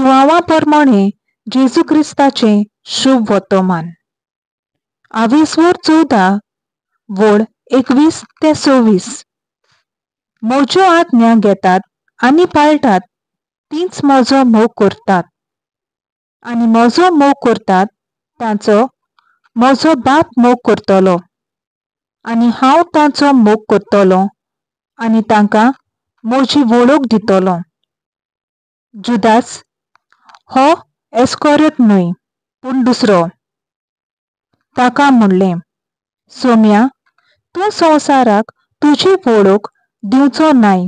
जुआंवा परमाणें जेजू क्रिस्ताचें शुभ वर्तमान. आवेस्वोर 14 वळ 21 ते 26. म्हज्यो आज्ञा घेतात आनी पाळटात तींच म्हजो मोग करतात, आनी म्हजो मोग करतात तांचो म्हजो बाप मोग करतलो, आनी हांव तांचो मोग करतलो आनी तांकां म्हजी वळख दितलो. जुदास हो एस्कोरियोत न्हय पूण दुसरो ताका म्हणलें, सोम्या, तूं संवसाराक तुजी वळख दिवचो नाय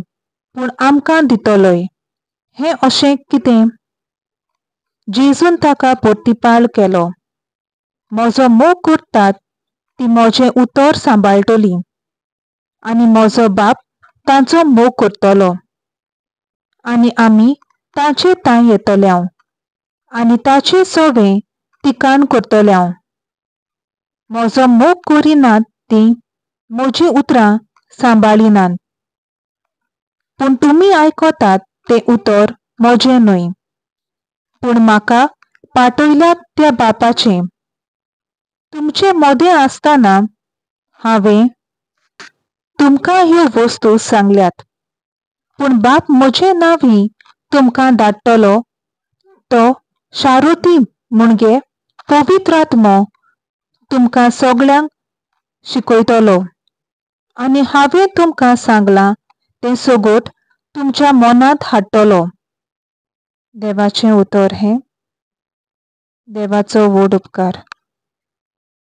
पूण आमकां दितलोय, हें अशें कितें? जेजून ताका प्रतिपाळ केलो, म्हजो मोग करतात ती म्हजें उतर सांबाळटली, आनी म्हजो बाप तांचो मोग करतलो, आनी आमी तांचे तांय येतल्या आनी ताचे सवे तिकाण करतल्या. म्हजो मोग करिनात ती म्हजीं उतरां सांबाळिनात, पूण तुमी आयकतात तें उतर म्हजें न्हय, पूण म्हाका पाठयल्यात त्या बापाचें. तुमचे मदें आसतना हांवें तुमकां ह्यो वस्तू सांगल्यात, पूण बाप म्हजे नांवी तुमकां धाडटलो तो शारुती म्हणजे पवित्र आत्मो तुमकां सगळ्यांक शिकयतलो, आनी हांवें तुमकां सांगलां तें सगट तुमच्या मनांत हाडटलो. देवाचें उतर हें. देवाचो व्हड उपकार.